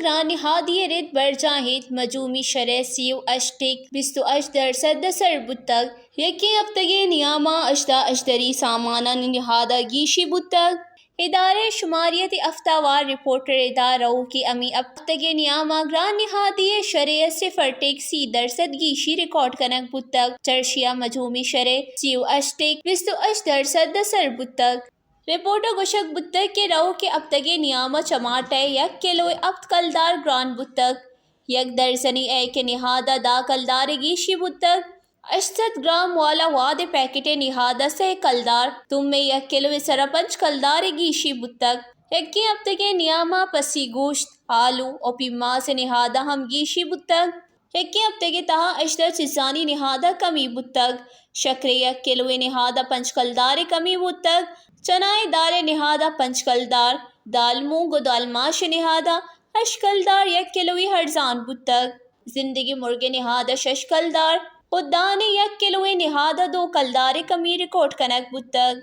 گران نہادی ءِ رد برجاہ اِنت، مجومی شرح سی ءُ ہشت ٹک بیست ءُ ہشت درسد ءَ سر بوتگ۔ یکیں ہپتگے نیاما ہژدہ اشتری سامانانی نہادا گیشی بوتگ۔ ادارہ شماریت ہفتہ وار رپورٹر ادا رؤکیں ہمے ہپتگے نیاما گران نہادی ءِ شرح ءَ صفر ٹک سی درسد گیشی ریکارڈ کنگ بوتگ، چرشیا مجومی شرح سی ءُ ہشت ٹک بیست ءُ ہشت درسد ءَ سر بوتگ۔ رپورٹ ءَ گوشگ بوتگ کہ رؤکیں ہپتگے نیاما چماٹہ ءِ یک کلو ءَ ہپت کلدار گران بوتگ، یک درزنی ایک ءِ نہادا دہ کلدار ءِ گیشی بوتگ۔ ہشت سد گرام والا واد ءِ پیکٹ ءِ نہادا سئے کلدار، تمے یک کلو ءِ سرا پنچ کلدار ءِ گیشی بوتگ۔ یکیں ہپتگے نیاما پسی گوشت، آلو ءُ پیماز ءِ نہادا ہم گیشی بوتگ۔ یکیں ہپتگے تہا اشتر چیزانی نہادا کمی بوتگ۔ شکر ءِ یک کلو ءِ نہادا پنچ کلدار ءِ کمی بوتگ۔ چنا ءِ دال ءِ نہادا پنچ کلدار، دال مونگ ءُ دال ماش ءِ نہادا ہشت کلدار یک کلوے ارزان بوتگ۔ زندگی مرگ ءِ نہادا شش کلدار ءُ دان ءِ یک کلو ءِ نہادا دو کلدار ءِ کمی ریکارڈ کنگ بوتگ۔